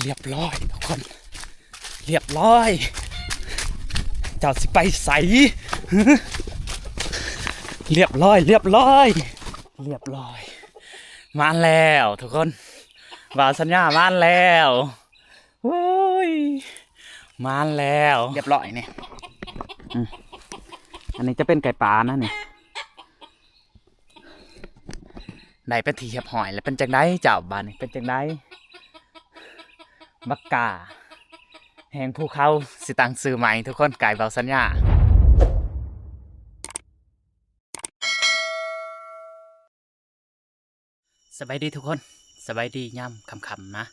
ຮຽບຮ້ອຍທຸກຄົນ ຮຽບຮ້ອຍ. ເຈົ້າຊິໄປໃສ? ຮຽບຮ້ອຍ ຮຽບຮ້ອຍ ຮຽບຮ້ອຍ. ມາແລ້ວທຸກຄົນ ບ່າວສັນຍາມາແລ້ວ. ໂອ້ຍ ມາແລ້ວ ຮຽບຮ້ອຍນີ້. ອືມ ອັນນີ້ຈະເປັນໄກ່ປ່ານະນີ້. ໄດ້ເປັນທີ່ຮຽບຮ້ອຍແລ້ວ. ເປັນຈັ່ງໃດເຈົ້າ ບາດນີ້ເປັນຈັ່ງໃດ? ບັກກ້າແຫ່ງພູເຂົາ ຊິຕັ້ງຊື່ໃໝ່ທຸກຄົນ ໄກ່ບ່າວສັນຍາ. ສະບາຍດີທຸກຄົນ ສະບາຍດີຍາມຄ່ຳໆນະ.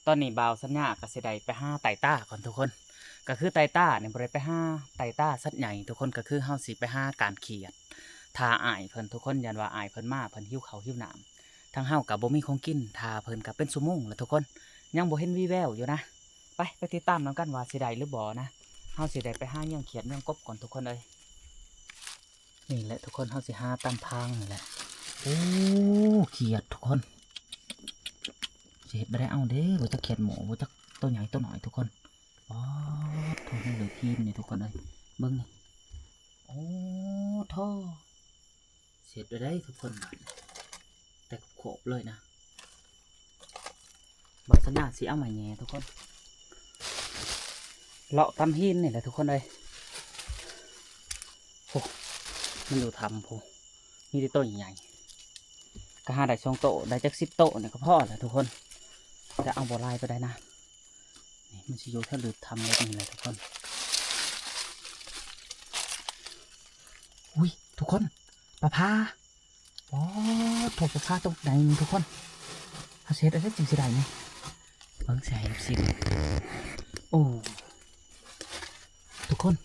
ຕອນນີ້ບ່າວສັນຍາກໍຊິໄດ້ໄປຫາໄຕ່ຕາກ່ອນທຸກຄົນ. ກໍຄືໄຕ່ຕານີ້ບໍ່ໄດ້ໄປຫາໄຕ່ຕາສັດໃຫຍ່ທຸກຄົນ ກໍຄືເຮົາຊິໄປຫາການຂຽດ ຖ້າອ້າຍເພິ່ນທຸກຄົນ. ຢ້ານວ່າອ້າຍເພິ່ນມາ ເພິ່ນຫິວເຂົ້າຫິວນ້ຳ ທາງເຮົາກໍບໍ່ມີຂອງກິນ ຖ້າເພິ່ນກໍເປັນຊົ່ວໂມງແລ້ວທຸກຄົນ ຍັງບໍ່ເຫັນວີແວວຢູ່ນະ. ໄປ ໄປຕິດຕາມນຳກັນວ່າຊິໄດ້ຫຼືບໍ່ນະ. ເຮົາຊິໄດ້ໄປຫາເຫຍື່ອຂຽດເຫຍື່ອກົບກ່ອນທຸກຄົນເອີຍ. ນີ້ແຫຼະທຸກຄົນ ເຮົາຊິຫາຕາມທາງນີ້ແຫຼະ. ໂອ້ ຂຽດທຸກຄົນ ຊິເຮັດແນວໃດເອົາເດ້. ບໍ່ຈັກຂຽດໝູ່ ບໍ່ຈັກໂຕໃຫຍ່ໂຕນ້ອຍທຸກຄົນ. ປາດໂທ້ ມັນເຫຼືອພີນນີ້ທຸກຄົນເອີຍ ເບິ່ງນີ້. ໂອ້ໂທ້ ຊິເຮັດແນວໃດທຸກຄົນ ບາດນີ້ແຕກໂຂບເລີຍນະ. ບ່າວສັນຍາຊິເອົາໄມ້ແຫຍ່ທຸກຄົນ ເລາະຕາມຫີນນີ້ແຫຼະທຸກຄົນເອີຍ. ໂອ້ ມັນຢູ່ຖ້ຳພຸ້ນ ມີແຕ່ໂຕໃຫຍ່ໆ ກໍຫາໄດ້ສອງໂຕ ໄດ້ຈັກສິບໂຕນີ້ກໍພໍແລ້ວທຸກຄົນ. ແຕ່ເອົາບໍ່ຫຼາຍປານໃດນະ. ນີ້ມັນຊິຢູ່ແຖວລຶກຖ້ຳແບບນີ້ແຫຼະທຸກຄົນ. ອຸ້ຍ ທຸກຄົນ ປາພາ. ໂອ້ໂທ້ ປາພາຕົກໃຫຍ່ນີ້ທຸກຄົນ. ເຮົາຊິເຮັດຈັ່ງໃດຈຶ່ງຊິໄດ້ນີ້? ເບິ່ງ ຊິໃຫ້ເອັຟຊີເບິ່ງ. ໂອ້ ທຸກຄົນ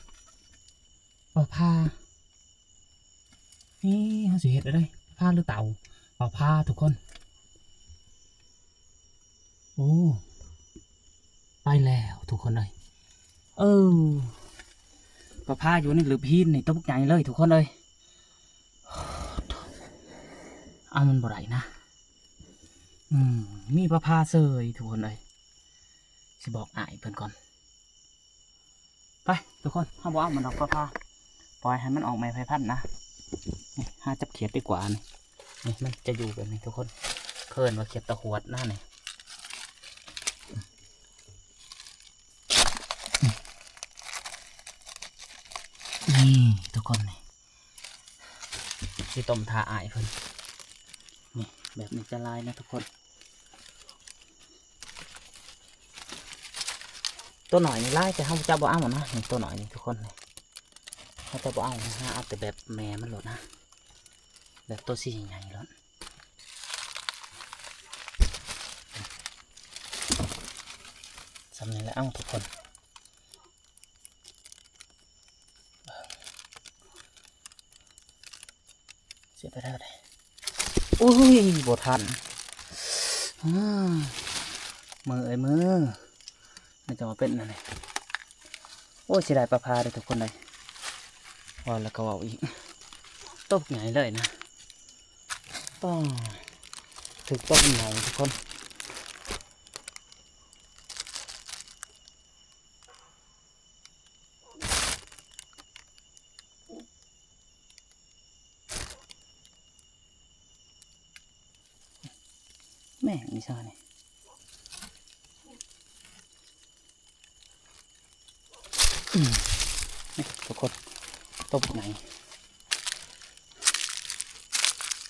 ປາພາ. ເອີ ເຮົາຊິເຮັດແນວໃດ? ປາພາຫຼືເຕົ່າ? ປາພາທຸກຄົນ. ໂອ້ ໄປແລ້ວທຸກຄົນເອີຍ. ເອີ ປາພາຢູ່ໃນລຶກຫີນນີ້ ໂຕບັກໃຫຍ່ເລີຍທຸກຄົນເອີຍ. ເອົາມັນບໍ່ໄດ້ນະ. ອືມ ມີປາພາເສີຍທຸກຄົນເອີຍ. ຊິບອກອ້າຍເພິ່ນກ່ອນ. ໄປທຸກຄົນ ເຮົາບໍ່ເອົາມັນດອກປາພາ ປ່ອຍໃຫ້ມັນອອກໃໝ່ໄພພັນນະ. ນີ້ ຫາຈັບຂຽດດີກວ່ານີ້. ນີ້ ມັນຈະຢູ່ແບບນີ້ທຸກຄົນ ເອີ້ນວ່າຂຽດຕະຂວດນະນີ້. ນີ້ທຸກຄົນ ນີ້ຊິຕົ້ມຖ້າອ້າຍເພິ່ນ. ນີ້ ແບບນີ້ຈະຫຼາຍນະທຸກຄົນ. ໂຕນ້ອຍນີ້ຫຼາຍ ແຕ່ເຮົາຈະບໍ່ເອົານະ. ນີ້ ໂຕນ້ອຍນີ້ທຸກຄົນ ນີ້ ເຮົາຈະບໍ່ເອົາ ເຮົາເອົາແຕ່ແບບແມ່ມັນໂລດນະ ແບບໂຕສີໃຫຍ່ໂລດ. ສ່ຳນີ້ແຫຼະ ເອົາທຸກຄົນ. ເສຍໄປແລ້ວເດ້. ໂອ້ຍ ບໍ່ທັນ. ອາ ມືເອີຍ ມື. ມັນຈະມາເປັນອັນນີ້. ໂອ້ຍ ເສຍດາຍປາພາເດ້ທຸກຄົນເອີຍ. ເວົ້າແລ້ວກໍເວົ້າອີກ. ໂຕບັກໃຫຍ່ເລີຍນະ. ປ້າ ຖືກໂຕບັກໃຫຍ່ທຸກຄົນ. ແມ່ນອີ່ຊ່ານີ້. ອືມ ນີ້ທຸກຄົນ ໂຕບັກໃຫຍ່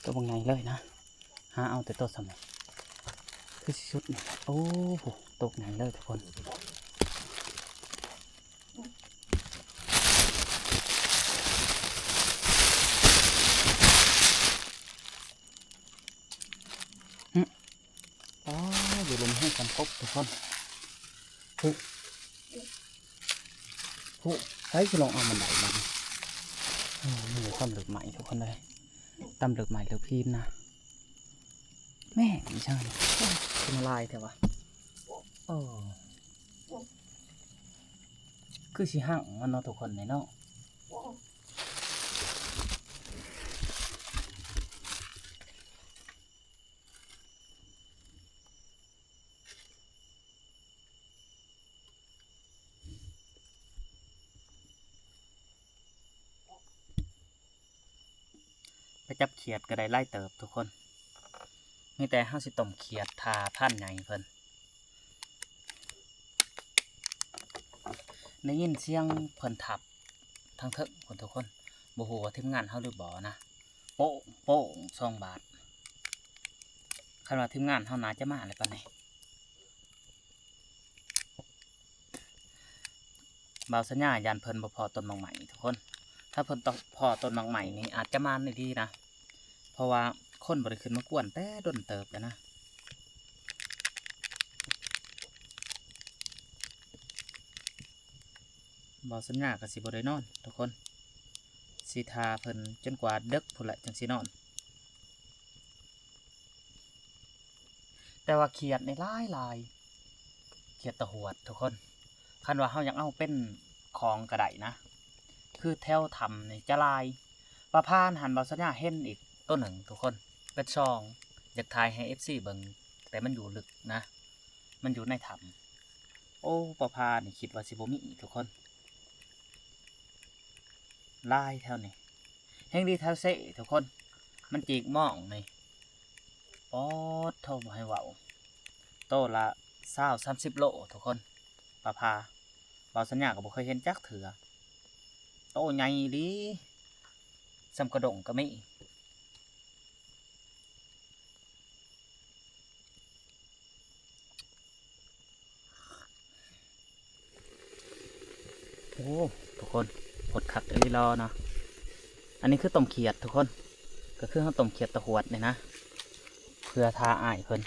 ໂຕບັກໃຫຍ່ເລີຍນະ. ຫາເອົາແຕ່ໂຕສ່ຳນີ້ ຄືຊິສຸດນີ້. ໂອ້ໂຫ ໂຕໃຫຍ່ເລີຍທຸກຄົນ. ອື ອໍ ຢູ່ລຸ່ມຫູຄຳກົບທຸກຄົນ. ຫູ ຫູ ໃຜຊິລົງເອົາມັນໄດ້ບັດນີ້? ໂອ້ ມີແຕ່ຕຳເລິກໄມ້ທຸກຄົນເອີຍ. ຕຳເລິກໄມ້ເລິກພີນນະ. ແມ່ນອີ່ຊ່ານີ້ ຂຶ້ນມາຫຼາຍແທ້ວະ. ໂອ້ ຄືຊິຫັງມັນເນາະທຸກຄົນເນາະ. ໄປຈັບຂຽດກໍໄດ້ຫຼາຍເຕີບທຸກຄົນ. ມີແຕ່ເຮົາຊິຕົ້ມຂຽດຖ້າພານໃຫຍ່ເພິ່ນ. ໄດ້ຍິນສຽງເພິ່ນທັບທາງເທິງພຸ້ນທຸກຄົນ. ບໍ່ຮູ້ວ່າທີມງານເຮົາຫຼືບໍ່ນະ. ໂປ້ງ ໂປ້ງ ສອງບາດ. ຄັນວ່າທີມງານເຮົາໜ້າຈະມາແລ້ວປານນີ້. ບ່າວສັນຍາຢ້ານເພິ່ນບໍ່ພໍ້ຕົ້ນໝາກໄມ້ທຸກຄົນ. ຖ້າເພິ່ນຕ້ອງພໍ້ຕົ້ນໝາກໄມ້ນີ້ອາດຈະມານດີໆນະ ເພາະວ່າຄົນບໍ່ໄດ້ຂຶ້ນມາກວນແຕ່ດົນເຕີບແລ້ວນະ. ບ່າວສັນຍາກໍຊິບໍ່ໄດ້ນອນທຸກຄົນ, ຊິຖ້າເພິ່ນຈົນກວ່າເດິກພຸ້ນແຫຼະຈັ່ງຊິນອນ. ແຕ່ວ່າຂຽດນີ້ຫຼາຍໆ ຂຽດຕະຫວດທຸກຄົນ. ຄັນວ່າເຮົາຢາກເອົາເປັນຂອງກໍໄດ້ນະ, ຄືແຖວຖ້ຳນີ້ຈະຫຼາຍ. ປາພານຫັ້ນ ບ່າວສັນຍາເຫັນອີກໂຕໜຶ່ງທຸກຄົນ, ເປັນຊ່ອງ. ຢາກຖ່າຍໃຫ້ເອັຟຊີເບິ່ງ, ແຕ່ມັນຢູ່ລຶກນະ, ມັນຢູ່ໃນຖ້ຳ. ໂອ້ ປາພານນີ້ຄິດວ່າຊິບໍ່ມີອີກທຸກຄົນ. ຫຼາຍແຖວນີ້, ແຮ່ງດີແຖວເຊທຸກຄົນ. ມັນຈີກມອງນີ້ ປອດໂທ້ ບໍ່ໃຫ້ເວົ້າ, ໂຕລະຊາວ ສາມສິບໂລທຸກຄົນ. ປາພາ ບ່າວສັນຍາກໍບໍ່ເຄີຍເຫັນຈັກເທື່ອ, ໂຕໃຫຍ່ອີ່ຫຼີ, ສ່ຳກະດົງກໍມີ. ໂອ້ ທຸກຄົນ ໂຄດຄັກອີ່ຫຼີເນາະ. ອັນນີ້ຄືຕົ້ມຂຽດທຸກຄົນ, ກໍຄືເຮົາຕົ້ມຂຽດຕະຫວດນີ້ນະ ເພື່ອຖ້າອ້າຍເພິ່ນ.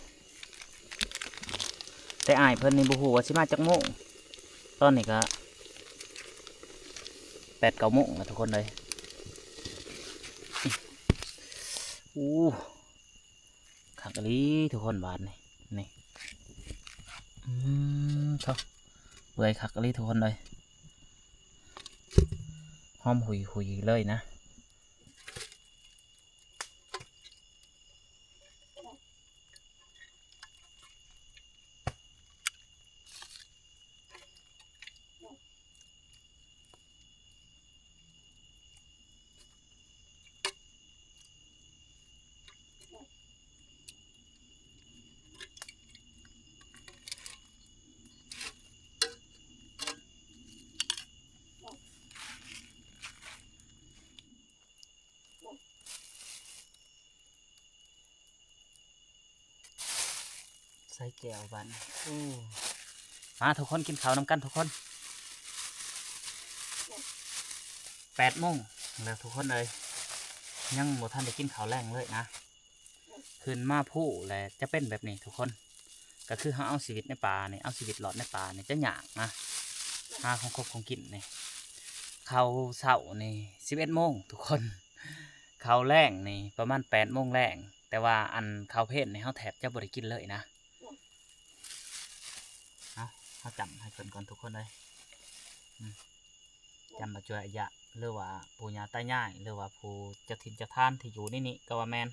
ແຕ່ອ້າຍເພິ່ນນີ້ບໍ່ຮູ້ວ່າຊິມາຈັກໂມງ, ຕອນນີ້ກໍແປດເກົ້າໂມງແລ້ວທຸກຄົນເອີຍ. ໂອ້ ຄັກອີ່ຫຼີທຸກຄົນ ບາດນີ້ ນີ້ ອືມ ໂທ້ ເປື່ອຍຄັກອີ່ຫຼີທຸກຄົນເອີຍ, ຫອມຫຸຍໆເລີຍນະ. ໃສ່ແຈ່ວບາດນີ້. ໂອ້ ມາທຸກຄົນ ກິນເຂົ້ານຳກັນທຸກຄົນ. ແປດໂມງແລ້ວທຸກຄົນເອີຍ, ຍັງບໍ່ທັນໄດ້ກິນເຂົ້າແລງເລີຍນະ. ຂຶ້ນມາພູແລ້ວຈະເປັນແບບນີ້ທຸກຄົນ, ກໍຄືເຮົາເອົາຊີວິດໃນປ່ານີ້, ເອົາຊີວິດລອດໃນປ່ານີ້ຈະຍາກນະ, ຫາຂອງຄົບຂອງກິນນີ້. ເຂົ້າເຊົ້ານີ້ສິບເອັດໂມງທຸກຄົນ, ເຂົ້າແລງນີ້ປະມານແປດໂມງແລງ, ແຕ່ວ່າອັນເຂົ້າເພນນີ້ເຮົາແທບຈະບໍ່ໄດ້ກິນເລີຍນະ. ເອົາ ເຮົາຈ້ຳໃຫ້ເພິ່ນກ່ອນທຸກຄົນເອີຍ. ອືມ ຈ້ຳມາຊ່ວຍອາຍະ ຫຼືວ່າປູ່ຍ່າຕາຍາຍ ຫຼືວ່າຜູ້ເຈົ້າຖິ່ນເຈົ້າທານທີ່ຢູ່ໃນນີ້ກໍວ່າແມ່ນ.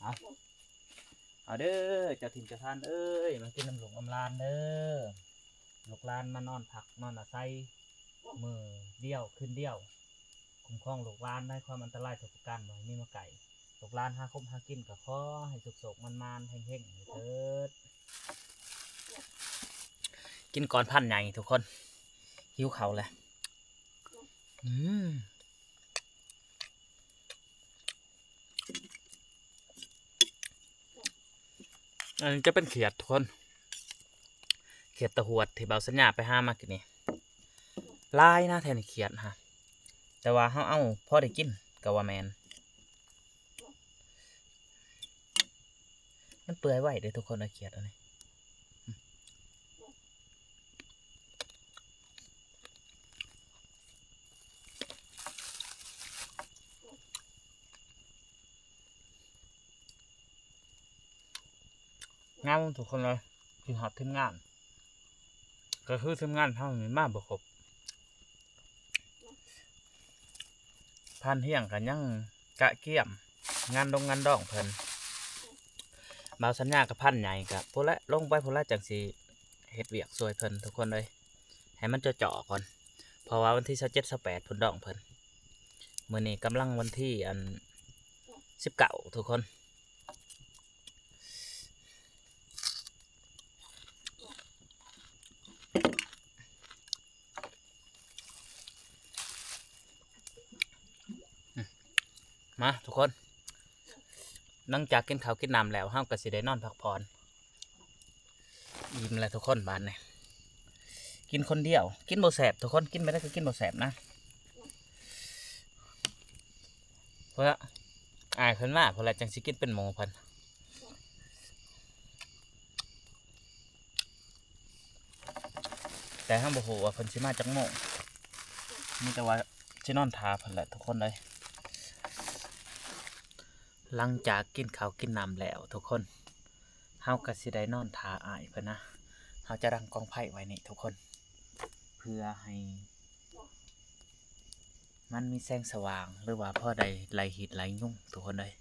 ເອົາ ເອົາເດີ ເຈົ້າຖິ່ນເຈົ້າທານເອີຍ, ມາກິນນຳລູກນຳຫຼານເດີ. ລູກຫຼານມານອນພັກນອນອາໄສມື້ດຽວຄືນດຽວ, ຄຸ້ມຄອງລູກຫຼານໃນຄວາມອັນຕະລາຍທຸກປະການ ບໍ່ໃຫ້ມີມາໃກ້. ລູກຫຼານຫາຄົບຫາກິນກໍຂໍໃຫ້ສຸກໆ ໝານໆ ເຮັງໆ ເທີດ. ກິນກ່ອນພານໃຫຍ່ທຸກຄົນ, ຫິວເຂົ້າແລ້ວ. ອືມ ອັນນີ້ຈະເປັນຂຽດທຸກຄົນ, ຂຽດຕະຫວດທີ່ບ່າວສັນຍາໄປຫາມາກິນນີ້. ຫຼາຍນະແຖວນີ້ຂຽດຫະ, ແຕ່ວ່າເຮົາເອົາພໍໄດ້ກິນກໍວ່າແມ່ນ. ມັນເປື່ອຍໄວເດ້ທຸກຄົນເອີຍ ຂຽດອັນນີ້. ງາມທຸກຄົນເລີຍ, ຄິດຮອດທີມງານ, ກໍຄືທີມງານເຮົານີ້ມາບໍ່ຄົບ. ພານຮຽງກໍຍັງກະກຽມງານດົງງານດອງເພິ່ນ. ບ່າວສັນຍາກັບພານໃຫຍ່ກໍພຸ້ນແຫຼະ, ລົງໄປພຸ້ນແຫຼະ ຈັ່ງຊິເຮັດວຽກຊ່ວຍເພິ່ນທຸກຄົນເອີຍ. ໃຫ້ມັນເຈາະໆກ່ອນ, ເພາະວ່າວັນທີຊາວເຈັດ ຊາວແປດພຸ້ນດອງເພິ່ນ. ມື້ນີ້ກຳລັງວັນທີອັນ ສິບເກົ້າ ທຸກຄົນ. ມາທຸກຄົນ, ຫຼັງຈາກກິນເຂົ້າກິນນ້ຳແລ້ວ ເຮົາກໍຊິໄດ້ນອນພັກຜ່ອນ. ອີ່ມແລ້ວທຸກຄົນ ບາດນີ້ ກິນຄົນດຽວກິນບໍ່ແຊບທຸກຄົນ, ກິນໄປໄດ້ກໍກິນບໍ່ແຊບນະ. ເພິ່ນລະ ອ້າຍເພິ່ນມາເພິ່ນລະ ຈັ່ງຊິກິນເປັນໝູ່ເພິ່ນ. ແຕ່ເຮົາບໍ່ຮູ້ວ່າເພິ່ນຊິມາຈັກໂມງ, ມີແຕ່ວ່າຊິນອນຖ້າເພິ່ນແຫຼະທຸກຄົນເອີຍ. ຫຼັງຈາກກິນເຂົ້າກິນນ້ຳແລ້ວທຸກຄົນ ເຮົາກໍຊິໄດ້ນອນຖ້າອ້າຍເພິ່ນນະ. ເຮົາຈະດັງກອງໄຟໄວ້ນີ້ທຸກຄົນ ເພື່ອໃຫ້ ມັນມີແສງສະຫວ່າງ ຫຼືວ່າພໍໄດ້ໄລ່ຮີດໄລ່ຍຸງທຸກຄົນເອີຍ.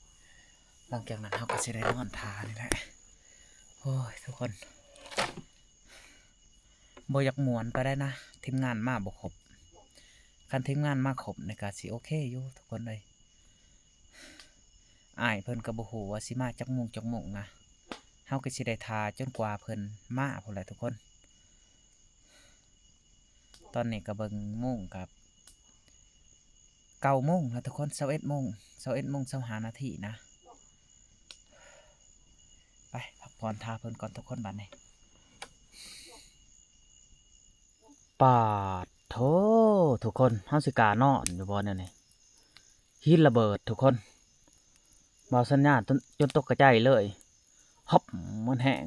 ຫຼັງຈາກນັ້ນເຮົາກໍຊິໄດ້ນອນຖ້ານີ້ແຫຼະ. ໂອ້ຍ ທຸກຄົນ ບໍ່ຢາກມ່ວນປານໃດນະ, ທີມງານມາບໍ່ຄົບ. ຄັນທີມງານມາຄົບນີ້ກໍຊິໂອເຄຢູ່ທຸກຄົນເອີຍ. ອ້າຍເພິ່ນກໍບໍ່ຮູ້ວ່າຊິມາຈັກໂມງຈັກໂມງນະ, ເຮົາກໍຊິໄດ້ຖ້າຈົນກວ່າເພິ່ນມາພຸ້ນແຫຼະທຸກຄົນ. ຕອນນີ້ກໍເບິ່ງໂມງກໍ ເກົ້າໂມງແລ້ວທຸກຄົນ, ຊາວເອັດໂມງ ຊາວເອັດໂມງຊາວຫ້ານາທີນະ. ໄປພັກຜ່ອນຖ້າເພິ່ນກ່ອນທຸກຄົນບາດນີ້. ປາດໂທ້ ທຸກຄົນ ເຮົາຊິກ້ານອນຢູ່ບໍ່ແນວນີ້? ຫີນລະເບີດທຸກຄົນ, ເບົາສັນຍາຈົນ ຈົນຕົກກະໄຈເລີຍ. ຮັບ ໝົດແຮງ,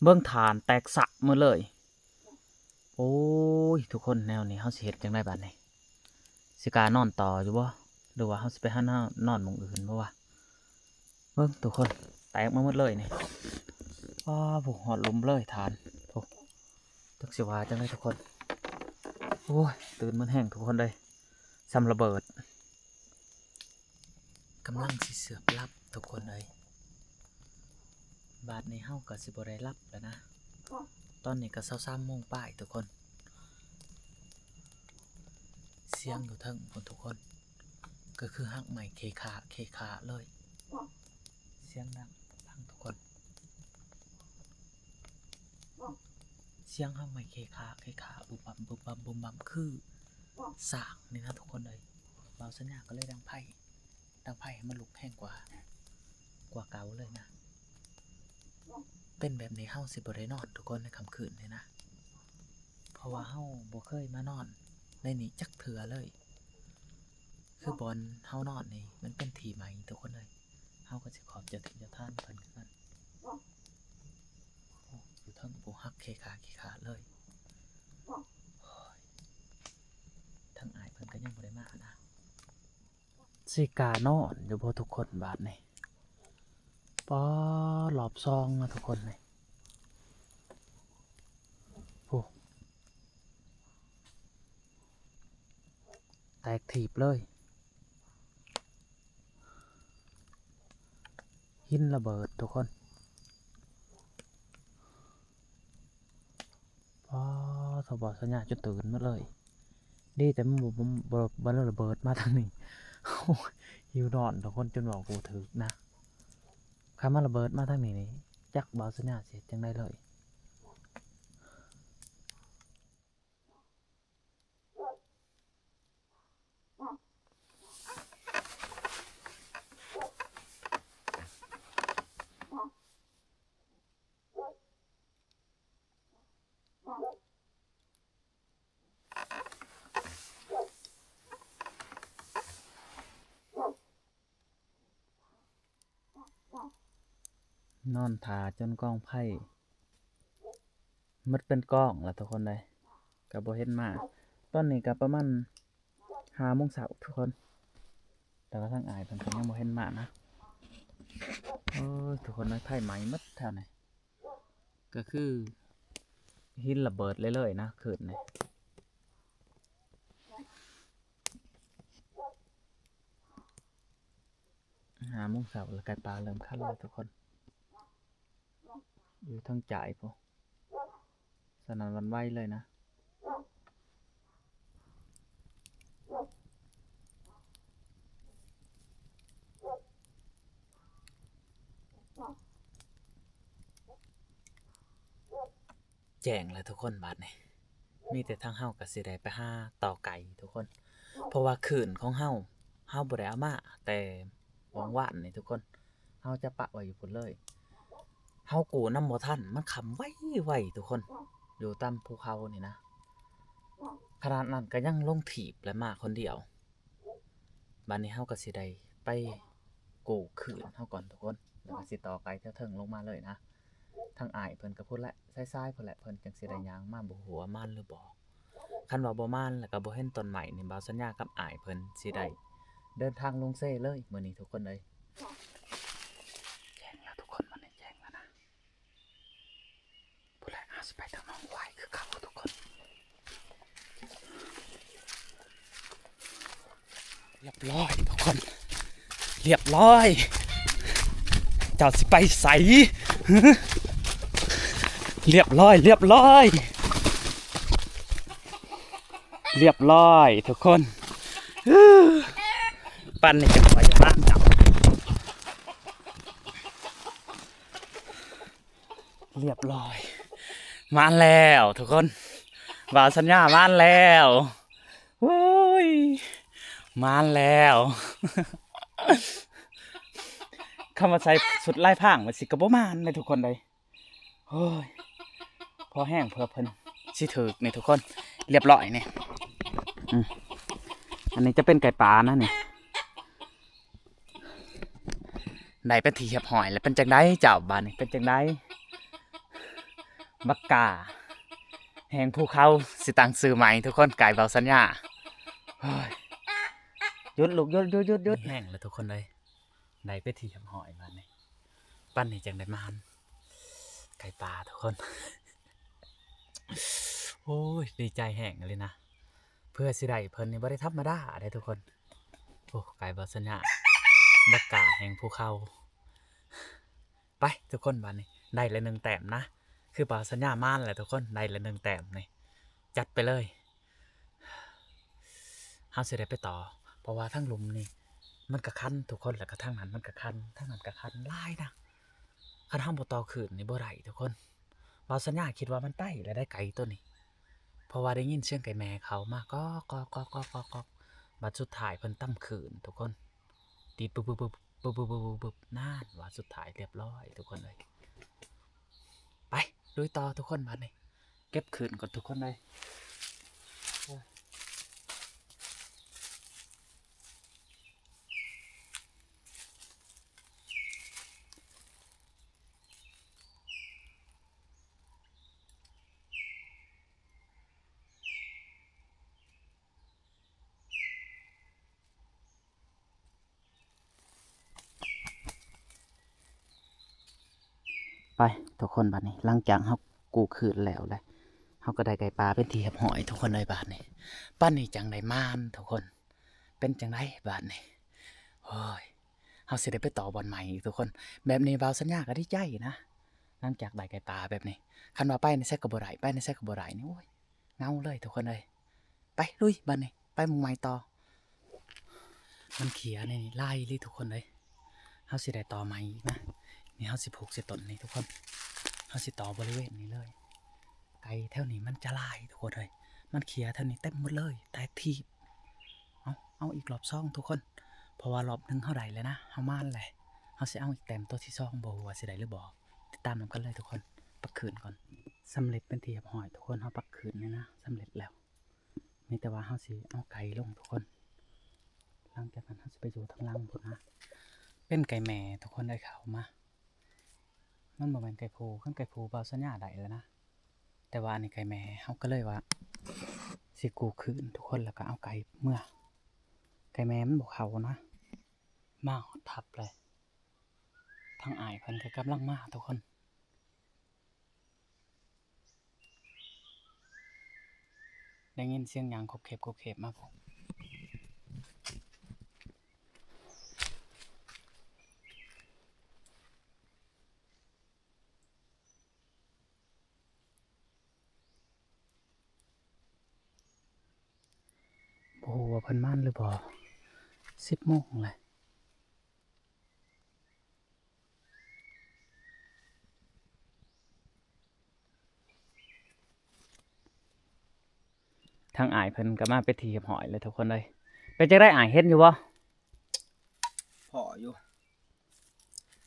ເບິ່ງຖ່ານແຕກສະໝົດເລີຍ. ໂອ້ຍ ທຸກຄົນ ແນວນີ້ເຮົາຊິເຮັດຈັ່ງໃດບາດນີ້? ຊິກ້ານອນຕໍ່ຢູ່ບໍ່ ຫຼືວ່າເຮົາຊິໄປຫານອນ ນອນໝ່ອງອື່ນບໍ່ວະ? ເບິ່ງທຸກຄົນ ແຕກມາໝົດເລີຍນີ້. ອ້າ ຜູ້ຮອດລຸ່ມເລີຍທ່ານ ໂອ້ ຈັກຊິວ່າຈັ່ງໃດທຸກຄົນ. ໂອ້ຍ ຕື່ນໝົດແຮງທຸກຄົນເອີຍ, ສ່ຳລະເບີດ. ກຳລັງຊິເຊືອບຫຼັບທຸກຄົນເອີຍ, ບາດນີ້ເຮົາກໍຊິບໍ່ໄດ້ຫຼັບແລ້ວນະ. ຕອນນີ້ກໍຊາວສາມໂມງປາຍທຸກຄົນ. ສຽງຢູ່ເທິງພຸ້ນທຸກຄົນ, ກໍຄືຮາກໄມ້ເຄຄາເຄຄາເລີຍ. ສຽງດັງປັງທຸກຄົນ, ສຽງຮາກໄມ້ເຄຄາເຄຄາ ບຸບບັບ ບຸບບັບ ບຸບບັບ ຄືຊ້າງນີ້ນະທຸກຄົນເອີຍ. ເບົາສັນຍາກໍເລີຍດັງໄຟ ຕັ້ງໄຟໃຫ້ມັນລຸກແຮງກວ່າ ກວ່າເກົ່າເລີຍນະ. ເປັນແບບນີ້ເຮົາຊິບໍ່ໄດ້ນອນທຸກຄົນໃນຄ່ຳຄືນນີ້ນະ, ເພາະວ່າເຮົາບໍ່ເຄີຍມານອນໃນນີ້ຈັກເທື່ອເລີຍ. ຄືບ່ອນເຮົານອນນີ້ມັນເປັນທີ່ໃໝ່ທຸກຄົນເອີຍ, ເຮົາກໍຊິຂອບເຈົ້າທີ່ເຈົ້າທານເພິ່ນຄືກັນ. ໂອ້ ຢູ່ເທິງຜູ້ຮັກເຄຄາເຄຄາເລີຍ. ໂອ້ຍ ທາງອ້າຍເພິ່ນກໍຍັງບໍ່ໄດ້ມານະ. ຊິກ້ານອນຢູ່ບໍ່ທຸກຄົນບາດນີ້? ປາ ຮອບສອງນະທຸກຄົນນີ້. ໂອ້ ແຕກຖີບເລີຍ, ຫີນລະເບີດທຸກຄົນ. ປາ ໂທ້ ເບົາສັນຍາຈົນຕື່ນໝົດເລີຍ. ດີແຕ່ມັນບໍ່ ບໍ່ ບໍ່ ບໍ່ລະເບີດມາທາງນີ້. ໂອ້ຍ ຫິວນອນທຸກຄົນ ຈົນເວົ້າບໍ່ຖືກນະ. ຄັນມັນລະເບີດມາທາງນີ້ນີ້ ຈັກເບົາສັນຍາຊິເຮັດຈັ່ງໃດເລີຍ. ນອນຖ້າຈົນກອງໄຟໝົດເປັນກອງລະທຸກຄົນເອີຍ, ກໍບໍ່ເຫັນມາ. ຕອນນີ້ກໍປະມານຫ້າໂມງເຊົ້າທຸກຄົນ, ແຕ່ວ່າທາງອ້າຍເພິ່ນກໍຍັງບໍ່ເຫັນມານະ. ໂອ້ຍ ທຸກຄົນເອີຍ ໄຟໄໝ້ໝົດແຖວນີ້. ກໍຄືຫີນລະເບີດເລີຍໆນະ ຄືນນີ້. ຫ້າໂມງເຊົ້າລະ ໄກ່ປ່າເລີ່ມຂັນແລ້ວທຸກຄົນ, ຢູ່ທາງໃຈພຸ້ນ. ສະໜັ່ນຫວັ່ນໄຫວເລີຍນະ. ແຈ້ງແລ້ວທຸກຄົນ ບາດນີ້ມີແຕ່ທາງເຮົາກໍຊິໄດ້ໄປຫາຕໍ່ໄກ່ທຸກຄົນ ເພາະວ່າຂື່ນຂອງເຮົາ ເຮົາບໍ່ໄດ້ເອົາມາແຕ່ຫວ່າງວານນີ້ທຸກຄົນ ເຮົາຈະປະໄວ້ຢູ່ພຸ້ນເລີຍ. ເຮົາກູ້ນຳບໍ່ທັນ ມັນຄ່ຳໄວໆ ທຸກຄົນ ຢູ່ຕາມພູເຂົານີ້ນະ ຂະໜາດນັ້ນກໍຍັງລົງຖີບ ແລະ ມາຄົນດຽວ. ບາດນີ້ເຮົາກໍຊິໄດ້ໄປກູ້ຂື່ນເຮົາກ່ອນທຸກຄົນ ແລ້ວກໍຊິຕໍ່ໄກ່ແຖວເທິງລົງມາເລີຍນະ. ທາງອ້າຍເພິ່ນກໍພຸ້ນແຫຼະ ສາຍໆ ພຸ້ນແຫຼະ ເພິ່ນຈັ່ງຊິໄດ້ຍ່າງມາ ບໍ່ຮູ້ວ່າມານຫຼືບໍ່. ຄັນວ່າບໍ່ມານ ແລ້ວກໍບໍ່ເຫັນຕົ້ນໄມ້ນີ້ ບ່າວສັນຍາກັບອ້າຍເພິ່ນຊິໄດ້ເດີນທາງລົງເຊເລີຍມື້ນີ້ທຸກຄົນເອີຍ. ແຈ້ງແລ້ວທຸກຄົນ ບາດນີ້ແຈ້ງແລ້ວນະ. ພຸ້ນແຫຼະ ເຮົາຊິໄປທາງໜອງຄວາຍຄືເກົ່າທຸກຄົນ. ຮຽບຮ້ອຍທຸກຄົນ ຮຽບຮ້ອຍ. ເຈົ້າຊິໄປໃສ? ຮຽບຮ້ອຍ ຮຽບຮ້ອຍ ຮຽບຮ້ອຍທຸກຄົນ. ປັ່ນນີ້ຈະໄປຕາມເຈົ້າ. ຮຽບຮ້ອຍ ມາແລ້ວທຸກຄົນ ບ່າວສັນຍາມາແລ້ວ. ໂອ້ຍ ມາແລ້ວ. ຄຳວ່າໃສ່ຊຸດລາຍພາງວ່າຊິກໍບໍ່ມານເດ້ທຸກຄົນເອີຍ. ໂອ້ຍ ພໍແຮງເພື່ອເພິ່ນຊິຖືກນີ້ທຸກຄົນ. ຮຽບຮ້ອຍນີ້ ອືມ ອັນນີ້ຈະເປັນໄກ່ປ່ານະນີ້. ໄດ້ເປັນທີ່ຮຽບຮ້ອຍແລ້ວ. ເປັນຈັ່ງໃດເຈົ້າ ບາດນີ້ເປັນຈັ່ງໃດ? ບັກກ້າແຫ່ງພູເຂົາ ຊິຕັ້ງຊື່ໃໝ່ທຸກຄົນ ໄກ່ບ່າວສັນຍາ. ໂອ້ຍ ຢຸດລູກ ຢຸດ ຢຸດ ຢຸດ ຢຸດ ແຮງແລ້ວທຸກຄົນເອີຍ. ໄດ້ເປັນທີ່ຮຽບຮ້ອຍບາດນີ້ ປານນີ້ຈັ່ງໄດ້ມານໄກ່ປ່າທຸກຄົນ. ໂອ້ຍ ດີໃຈແຮງອີ່ຫຼີນະ ເພື່ອຊິໄດ້ເພິ່ນນີ້ບໍ່ໄດ້ທຳມະດາເດ້ທຸກຄົນ. ໂອ້ ໄກ່ບ່າວສັນຍາ ບັກກ້າແຫ່ງພູເຂົາ. ໄປທຸກຄົນ ບາດນີ້ໄດ້ລະໜຶ່ງແຕ້ມນະ ຄືບ່າວສັນຍາມານແຫຼະທຸກຄົນ ໄດ້ລະໜຶ່ງແຕ້ມນີ້ ຈັດໄປເລີຍ. ເຮົາຊິໄດ້ໄປຕໍ່ ເພາະວ່າທາງລຸ່ມນີ້ມັນກະຄັນທຸກຄົນ ແລ້ວກະທາງນັ້ນມັນກະຄັນ ທາງນັ້ນກະຄັນຫຼາຍນະ. ຄັນເຮົາບໍ່ຕໍ່ຄືນນີ້ບໍ່ໄດ້ທຸກຄົນ. ບ່າວສັນຍາຄິດວ່າມັນໄປແລ້ວໄດ໋ໄກ່ໂຕນີ້ ເພາະວ່າໄດ້ຍິນສຽງໄກ່ແມ່ເຂົ້າມາກອກໆໆໆ ບາດສຸດທ້າຍເພິ່ນຕຳຄືນທຸກຄົນ ຕີບປຶບໆໆ ປຶບໆໆ ນັ້ນ ວ່າສຸດທ້າຍຮຽບຮ້ອຍທຸກຄົນເອີຍ. ໄປລຸຍຕໍ່ທຸກຄົນ ບາດນີ້ເກັບຄືນກ່ອນທຸກຄົນເອີຍ. ໄປທຸກຄົນ ບາດນີ້ຫຼັງຈາກເຮົາກູ້ຄືນແລ້ວແຫຼະ ເຮົາກໍໄດ້ໄກ່ປ່າເປັນທີ່ຮຽບຮ້ອຍທຸກຄົນເອີຍ. ບາດນີ້ປານນີ້ຈັ່ງໄດ້ມານທຸກຄົນ ເປັນຈັ່ງໃດບາດນີ້? ໂອ້ຍ ເຮົາຊິໄດ້ໄປຕໍ່ບ່ອນໃໝ່ອີກທຸກຄົນ. ແບບນີ້ບ່າວສັນຍາກໍດີໃຈນະ ຫຼັງຈາກໄດ້ໄກ່ປ່າແບບນີ້. ຄັນວ່າໄປໃນໃສກໍບໍ່ໄດ້ ໄປໃນໃສກໍບໍ່ໄດ້ນີ້ ໂອ້ຍ ເຫງົາເລີຍທຸກຄົນເອີຍ. ໄປລຸຍບາດນີ້ ໄປໝ່ອງໃໝ່ຕໍ່. ມັນເຂຍໃນນີ້ຫຼາຍອີ່ຫຼີທຸກຄົນເອີຍ. ເຮົາຊິໄດ້ຕໍ່ໃໝ່ອີກນະ. ນີ້ເຮົາຊິຜູກໃສ່ຕົ້ນນີ້ທຸກຄົນ ເຮົາຊິຕໍ່ບໍລິເວນນີ້ເລີຍ. ໄກ່ແຖວນີ້ມັນຈະຫຼາຍທຸກຄົນເອີຍ ມັນເຂຍແຖວນີ້ເຕັມໝົດເລີຍ ແຕກຖີບ. ເອົາ ເອົາອີກລອບສອງທຸກຄົນ ເພາະວ່າລອບໜຶ່ງເຮົາໄດ້ແລ້ວນະ ເຮົາມານແລ້ວ. ເຮົາຊິເອົາອີກແຕ້ມໂຕທີສອງ ບໍ່ຮູ້ວ່າຊິໄດ້ຫຼືບໍ່ ຕິດຕາມນຳກັນເລີຍທຸກຄົນ. ປັກຄືນກ່ອນ ສຳເລັດເປັນທີ່ຮຽບຮ້ອຍທຸກຄົນ ເຮົາປັກຄືນນີ້ນະ ສຳເລັດແລ້ວ. ມີແຕ່ວ່າເຮົາຊິເອົາໄກ່ລົງທຸກຄົນ ຫຼັງຈາກນັ້ນເຮົາຊິໄປຢູ່ທາງຫຼັງພຸ້ນນະ. ເປັນໄກ່ແມ່ທຸກຄົນເອີຍ ເຂົ້າມາ ມັນບໍ່ແມ່ນໄກ່ຜູ້ ຄັນໄກ່ຜູ້ບ່າວສັນຍາໄດ້ແລ້ວນະ ແຕ່ວ່າອັນນີ້ໄກ່ແມ່ ເຮົາກໍເລີຍວ່າຊິກູ້ຄືນທຸກຄົນ ແລ້ວກໍເອົາໄກ່ເມືອ. ໄກ່ແມ່ມັນບໍ່ເຂົ້ານະ. ມາຮອດທັບເລີຍ ທາງອ້າຍເພິ່ນກໍກຳລັງມາທຸກຄົນ. ໄດ້ຍິນສຽງຍ່າງຄົບເຄັບຄົບເຄັບມາພຸ້ນ. ບໍ່ຮູ້ວ່າເພິ່ນມານຫຼືບໍ່ ສິບໂມງແລ້ວ. ທາງອ້າຍເພິ່ນກໍມາເປັນທີ່ຮຽບຮ້ອຍແລ້ວທຸກຄົນເອີຍ. ເປັນຈັ່ງໃດອ້າຍ ເຫັນຢູ່ບໍ່? ພໍ້ຢູ່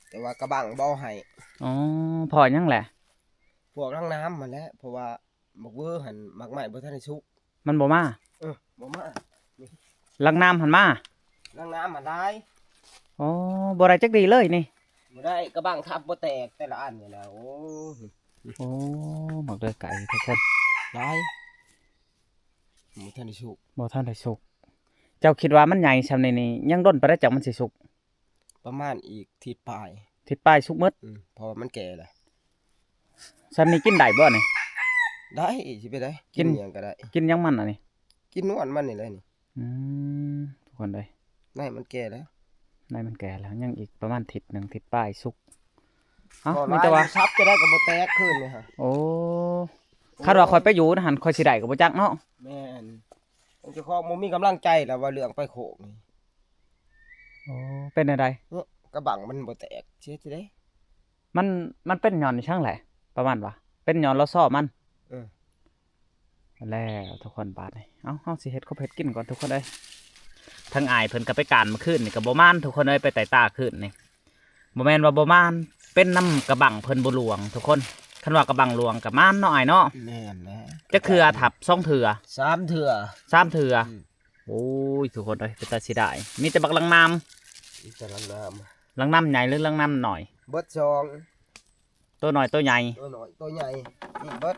ແຕ່ວ່າກະບັ້ງບໍ່ໃຫ້. ອໍ ພໍ້ຫຍັງແຫຼະ? ພວກລັງນ້ຳຫັ້ນແຫຼະ ເພາະວ່າບັກເວີຫັ້ນໝາກໄມ້ບໍ່ທັນໄດ້ສຸກ ມັນບໍ່ມາ. ເອີ ບໍ່ມາ. ລັງນ້ຳຫັ້ນມາ. ລັງນ້ຳຫັ້ນຫຼາຍ. ອໍ ບໍ່ໄດ້ຈັກດີເລີຍນີ້. ບໍ່ໄດ້ ກະບັ້ງທັບບໍ່ແຕກແຕ່ລະອັນນີ້ນະ. ໂອ້ ໂອ້ ໝາກເດືອໄກ່ທຸກຄົນ ຫຼາຍ ບໍ່ທັນໄດ້ສຸກ ບໍ່ທັນໄດ້ສຸກ. ເຈົ້າຄິດວ່າມັນໃຫຍ່ຊ່ຳນີ້ນີ້ ຍັງດົນປານໃດຈັກມັນຊິສຸກ? ປະມານອີກທິດປາຍ ທິດປາຍສຸກໝົດ. ອືມ ເພາະວ່າມັນແກ່ແລ້ວ. ຊ່ຳນີ້ກິນໄດ້ບໍ່ນີ້? ໄດ້ ຊິໄປໄດ້ ກິນ ກິນຫຍັງກໍໄດ້. ກິນຫຍັງມັນອັນນີ້? ກິນນວນມັນນີ້ແຫຼະນີ້. ອືມ ທຸກຄົນເອີຍ ໃນມັນແກ່ແລ້ວ ໃນມັນແກ່ແລ້ວ ຍັງອີກປະມານທິດໜຶ່ງ ທິດປາຍສຸກ. ເອົ້າ ມີແຕ່ວ່າສັບຈະໄດ້ກໍບໍ່ແຕກຄືນນີ້ຮະ. ໂອ້ ຄັນວ່າຂ້ອຍໄປຢູ່ນະຫັ້ນ ຂ້ອຍຊິໄດ້ກໍບໍ່ຈັກເນາະ. ແມ່ນ ເຈົ້າຂອງບໍ່ມີກຳລັງໃຈແລ້ວ ວ່າເລື່ອງໄປໂຄກນີ້. ໂອ້ ເປັນແນວໃດ? ເນາະ ກະບັ້ງມັນບໍ່ແຕກ ຊິເຮັດຈັ່ງໃດ? ມັນ ມັນເປັນຍ້ອນອີ່ຫຍັງແຫຼະ? ປະມານວ່າເປັນຍ້ອນລະຊໍມັນ. ເອີ ແລ້ວທຸກຄົນບາດນີ້ ເອົ້າ ເຮົາຊິເຮັດຄົບເຮັດກິນກ່ອນທຸກຄົນເອີຍ. ທາງອ້າຍເພິ່ນກໍໄປການມື້ຄືນນີ້ກໍບໍ່ມານທຸກຄົນເອີຍ ໄປໄຕ່ຕາຄືນນີ້. ບໍ່ແມ່ນວ່າບໍ່ມານ ເປັນນຳກະບັ້ງເພິ່ນບໍ່ຫຼວງທຸກຄົນ. ຄັນວ່າກະບັ້ງຫຼວງກໍມານເນາະອ້າຍເນາະ. ແມ່ນແຫຼະ ຈັກເທື່ອ? ທັບສອງເທື່ອ ສາມເທື່ອ ສາມເທື່ອ. ອືມ ໂອ້ຍ ທຸກຄົນເອີຍ ເປັນຕາເສຍດາຍ. ມີແຕ່ບັກລັງນ້ຳ ມີແຕ່ລັງນ້ຳ. ລັງນ້ຳໃຫຍ່ ຫຼື ລັງນ້ຳນ້ອຍ? ເບິດສອງ ໂຕນ້ອຍໂຕໃຫຍ່ ໂຕນ້ອຍໂຕໃຫຍ່ ນີ້ເບິດ.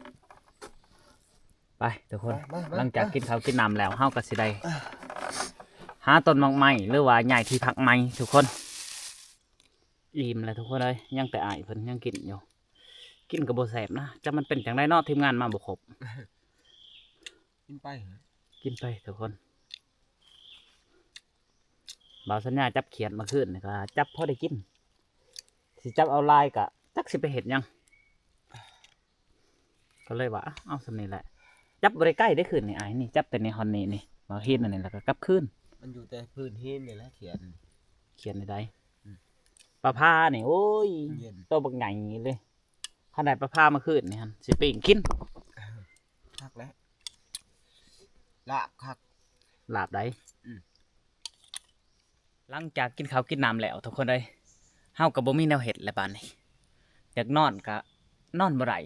ໄປທຸກຄົນ ມາ ມາ ມາ ຫຼັງຈາກກິນເຂົ້າກິນນ້ຳແລ້ວ ເຮົາກໍຊິໄດ້ຫາຕົ້ນໝາກໄມ້ ຫຼືວ່າຍ້າຍທີ່ພັກໃໝ່ທຸກຄົນ. ອີ່ມແລ້ວທຸກຄົນເອີຍ ຍັງແຕ່ອ້າຍເພິ່ນຍັງກິນຢູ່. ກິນກໍບໍ່ແຊບນະ ຈັກມັນເປັນຈັ່ງໃດເນາະ ທີມງານມາບໍ່ຄົບ. ກິນໄປ ກິນໄປທຸກຄົນ. ບ່າວສັນຍາຈັບຂຽດມາຄືນນີ້ກໍຈັບພໍໄດ້ກິນ ຊິຈັບເອົາຫຼາຍກໍຈັກຊິໄປເຮັດຫຍັງ ກໍເລີຍວ່າ ເອົາ ເອົາສ່ຳນີ້ແຫຼະ. ຈັບບໍ່ໄດ້ໃກ້ເດ້ຄືນນີ້ອ້າຍ ນີ້ຈັບແຕ່ນີ້ຮອດນີ້ນີ້ ມາເຮັດອັນນີ້ແລ້ວກໍກັບຄືນ. ມັນຢູ່ແຕ່ພື້ນຫີນນີ້ແຫຼະຂຽດ ຂຽດໃດ? ອືມ ປາພານີ້ ໂອ້ຍ ເຢັນ ໂຕບັກໃຫຍ່ເລີຍ. ຄັນໄດ້ປາພາມາຄືນນີ້ຫັ້ນ ຊິປີ້ງກິນ. ຄັກແຫຼະ ລາບຄັກ ລາບໃດ? ອືມ ຫຼັງຈາກກິນເຂົ້າກິນນ້ຳແລ້ວທຸກຄົນເອີຍ ເຮົາກໍບໍ່ມີແນວເຮັດແລ້ວບາດນີ້ ຢາກນອນກໍນອນບໍ່ໄດ້.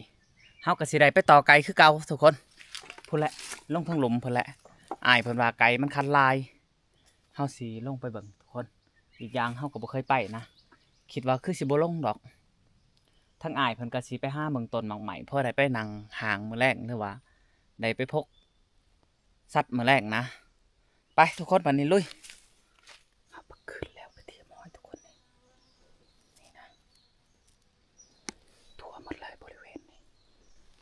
ເຮົາກໍຊິໄດ້ໄປຕໍ່ໄກ່ຄືເກົ່າທຸກຄົນ ພຸ້ນແຫຼະ ລົງທາງລຸ່ມພຸ້ນແຫຼະ. ອ້າຍເພິ່ນວ່າໄກ່ມັນຄັນຫຼາຍ. ເຮົາຊິລົງໄປເບິ່ງທຸກຄົນ. ອີກຢ່າງເຮົາກໍບໍ່ເຄີຍໄປນະ ຄິດວ່າຄືຊິບໍ່ລົງດອກ. ທາງອ້າຍເພິ່ນກໍຊິໄປຫາເບິ່ງຕົ້ນໝາກໄມ້ ພໍໄດ້ໄປນັ່ງຫ້າງມື້ແລງ ຫຼືວ່າໄດ້ໄປພົກສັດມື້ແລງນະ. ໄປທຸກຄົນ ບາດນີ້ລຸຍ. ເຮົາປະຄືນແລ້ວໄປທີ່ໝ້ອຍທຸກຄົນ ນີ້ ນີ້ນະ. ທົ່ວໝົດເລີຍບໍລິເວນນີ້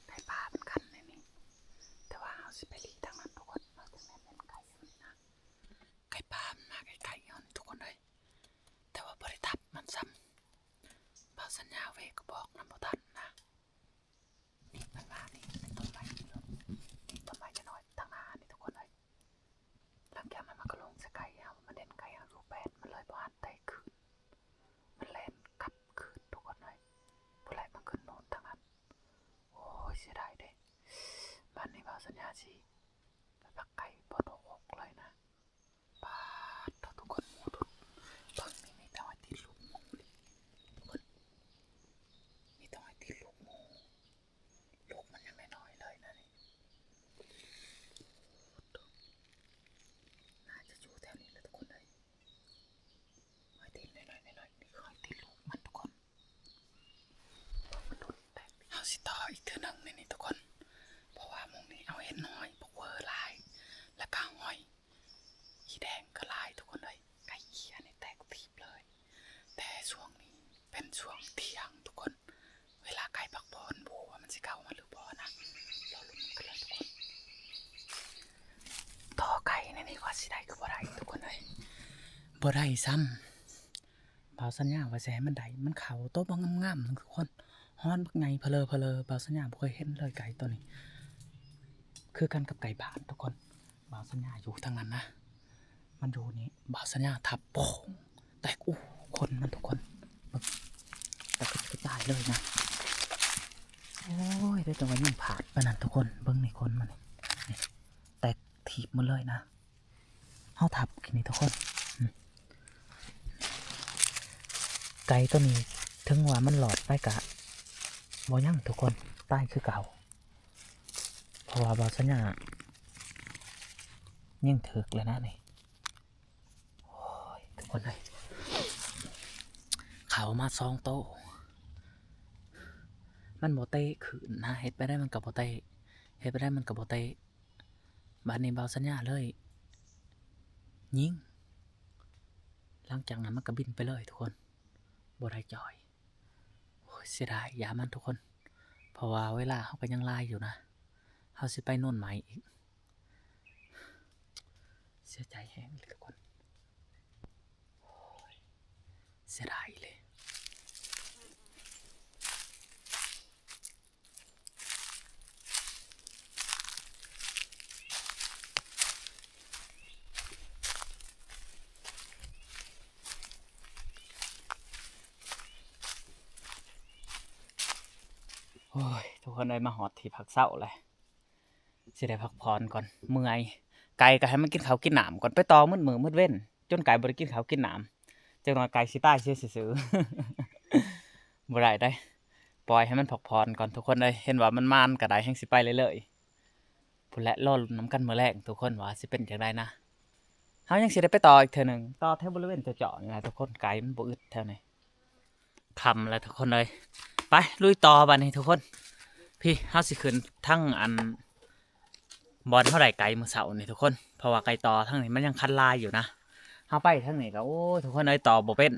ໄກ່ປ່າມັນກັນໃນນີ້ ແຕ່ວ່າເຮົາຊິໄປຫຼີ່ທາງນັ້ນທຸກຄົນ ເຮົາຈັ່ງແມ່ນເຫັນໄກ່ຢູ່ນີ້ນະ. ໄກ່ປ່າມັນມາໃກ້ໆເຮົານີ້ທຸກຄົນເອີຍ ແຕ່ວ່າບໍ່ໄດ້ທັບມັນຊ້ຳ. ບ່າວສັນຍາເວກະບອກນຳບໍ່ທັນນະ. ນີ້ມັນມານີ້ ເປັນຕົ້ນໄມ້ນີ້ ນີ້ຕົ້ນໄມ້ນ້ອຍໆທາງໜ້ານີ້ທຸກຄົນເອີຍ. ຫຼັງຈາກນັ້ນມັນກໍລົງໃສ່ໄກ່ເຮົາ ມັນເຫັນໄກ່ເຮົາຢູ່ແປດ ມັນເລີຍບໍ່ຫັນໄດ້ຄືນ ມັນແລ່ນກັບຄືນທຸກຄົນເອີຍ. ຜູ້ໃດມາຂຶ້ນໂນນທາງນັ້ນ ໂອ້ຍ ເສຍດາຍເດ້. ບາດນີ້ບ່າວສັນຍາຊິໄປປັກໄກ່ບ່ອນຫົກຫົກເລີຍນະ. ປາດໂທ້ ທຸກຄົນ ໝູດຸນ ເບິ່ງນີ້ ມີແຕ່ຫອຍຕີນລູກໝູນີ້ ທຸກຄົນ ມີແຕ່ຫອຍຕີນລູກໝູ. ລູກມັນຍັງນ້ອຍໆເລີຍນະນີ້. ໜ້າຈະຢູ່ແຖວນີ້ແຫຼະທຸກຄົນເອີຍ. ຫອຍຕີນນ້ອຍໆ ນ້ອຍໆ ນີ້ຄືຫອຍຕີນລູກມັນທຸກຄົນ. ເຮົາຊິຕໍ່ອີກເທື່ອໜຶ່ງໃນນີ້ທຸກຄົນ ເພາະວ່າໝ່ອງນີ້ເຮົາເຫັນຫອຍບັກເວີຫຼາຍ ແລ້ວກໍຫອຍ ອີແດງກໍຫຼາຍທຸກຄົນເອີຍ. ໄກ່ເຄຍນີ້ແຕກຕີບເລີຍ ແຕ່ຊ່ວງນີ້ເປັນຊ່ວງທ່ຽງທຸກຄົນ ເວລາໄກ່ພັກຜ່ອນ ບໍ່ຮູ້ວ່າມັນຊິເຂົ້າມາຫຼືບໍ່ນະ ລໍລຸ້ນກັນເລີຍທຸກຄົນ. ຕໍ່ໄກ່ໃນນີ້ວ່າຊິໄດ້ຄືບໍ່ໄດ້ທຸກຄົນເອີຍ ບໍ່ໄດ້ຊ້ຳ. ບ່າວສັນຍາວ່າຊິໃຫ້ມັນໄດ້ ມັນເຂົ້າໂຕບັກງາມໆໜຶ່ງທຸກຄົນ ຮອນບັກໃຫຍ່ພະເລີໆ. ບ່າວສັນຍາບໍ່ເຄີຍເຫັນເລີຍໄກ່ໂຕນີ້ ຄືກັນກັບໄກ່ບ້ານທຸກຄົນ. ບ່າວສັນຍາຢູ່ທາງນັ້ນນະ ມັນຢູ່ນີ້ ບ່າວສັນຍາທັບໂປ້ງແຕກ ອູ້ ຂົນມັນທຸກຄົນ ເບິ່ງ ແຕກກະຈຸກກະຈາຍເລີຍນະ. ໂອ້ຍ ໄດ້ແຕ່ວ່າຍິງພາດປານນັ້ນທຸກຄົນ. ເບິ່ງນີ້ຂົນມັນນີ້ ນີ້ ແຕກ ກີບໝົດເລີຍນະ. ເຮົາທັບກິນນີ້ທຸກຄົນ. ອືມ ໄກ່ໂຕນີ້ເຖິງວ່າມັນລອດໄປກະບໍ່ຍັງທຸກຄົນ, ຕາຍຄືເກົ່າ ເພາະວ່າບ່າວສັນຍາຍິງຖືກແລ້ວນະນີ້. ໂອ້ຍ ທຸກຄົນເອີຍ ເຂົ້າມາສອງໂຕ ມັນບໍ່ເຕະຄືນນະ, ເຮັດໄປໄດ້ມັນກໍບໍ່ເຕະ ເຮັດໄປໄດ້ມັນກໍບໍ່ເຕະ. ບາດນີ້ບ່າວສັນຍາເລີຍຍິງ, ຫຼັງຈາກນັ້ນມັນກໍບິນໄປເລີຍທຸກຄົນ ບໍ່ໄດ້ຈ່ອຍ. ໂອ້ຍ ເສຍດາຍຢາມັນທຸກຄົນ ເພາະວ່າເວລາເຮົາກໍຍັງຫຼາຍຢູ່ນະ, ເຮົາຊິໄປໂນນໃໝ່ອີກ. ເສຍໃຈແຮງເລີຍທຸກຄົນ ໂອ້ຍ ເສຍດາຍອີ່ຫຼີ. ໂອ້ຍ ທຸກຄົນເອີຍ ມາຮອດທີ່ພັກເຊົາແລ້ວ ຊິໄດ້ພັກຜ່ອນກ່ອນ ເມື່ອຍ. ໄກ່ກໍໃຫ້ມັນກິນເຂົ້າກິນນ້ຳກ່ອນ, ໄປຕໍ່ມືດມື້ມືດເວັນ ຈົນໄກ່ບໍ່ໄດ້ກິນເຂົ້າກິນນ້ຳ. ຈັກໜ່ອຍໄກ່ຊິຕາຍເສຍຊື່ໆ ບໍ່ໄດ້ເດ້, ປ່ອຍໃຫ້ມັນພັກຜ່ອນກ່ອນທຸກຄົນເອີຍ. ເຫັນວ່າມັນມານກໍໄດ້ ແຮ່ງຊິໄປເລື້ອຍໆ ພຸ້ນແຫຼະ. ລໍລຸ້ນນຳກັນມື້ແລງທຸກຄົນວ່າຊິເປັນຈັ່ງໃດນະ. ເຮົາຍັງຊິໄດ້ໄປຕໍ່ອີກເທື່ອໜຶ່ງ, ຕໍ່ແຖວບໍລິເວນເຈາະໆນີ້ແຫຼະທຸກຄົນ, ໄກ່ມັນບໍ່ອຶດແຖວນີ້. ຄ່ຳແລ້ວທຸກຄົນເອີຍ ໄປລຸຍຕໍ່ບາດນີ້ທຸກຄົນ. ພີ້ ເຮົາຊິຂຶ້ນທາງອັນ ບ່ອນເຮົາໄດ້ໄກ່ມື້ເຊົ້ານີ້ທຸກຄົນ, ເພາະວ່າໄກ່ຕໍ່ທາງນີ້ມັນຍັງຄັນລາຍຢູ່ນະ. ເຮົາໄປທາງນີ້ກໍ ໂອ້ຍ ທຸກຄົນເອີຍ ຕໍ່ບໍ່ເປັນ,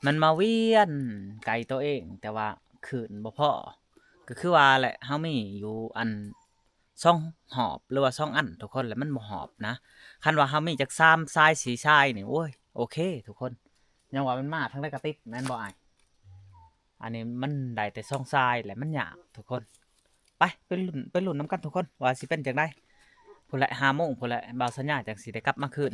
ມັນມາວຽນໄກ່ໂຕເອງ ແຕ່ວ່າຄື້ນບໍ່ພໍ. ກໍຄືວ່າແຫຼະ ເຮົາມີຢູ່ອັນ ສອງຮອບ ຫຼືວ່າສອງອັນທຸກຄົນ ແລ້ວມັນບໍ່ຮອບນະ. ຄັນວ່າເຮົາມີຈັກສາມສາຍ ສີ່ສາຍນີ້ ໂອ້ຍ ໂອເຄທຸກຄົນ, ຍັງວ່າມັນມາທາງໃດກໍຕິດ ແມ່ນບໍ່ອ້າຍ? ອັນນີ້ມັນໄດ້ແຕ່ສອງສາຍ ແລະມັນຍາກທຸກຄົນ. ໄປ ໄປລຸ້ນ ໄປລຸ້ນນຳກັນທຸກຄົນ ວ່າຊິເປັນຈັ່ງໃດ. ພຸ້ນແຫຼະ ຫ້າໂມງພຸ້ນແຫຼະ ບ່າວສັນຍາຈັ່ງຊິໄດ້ກັບມາຄືນ.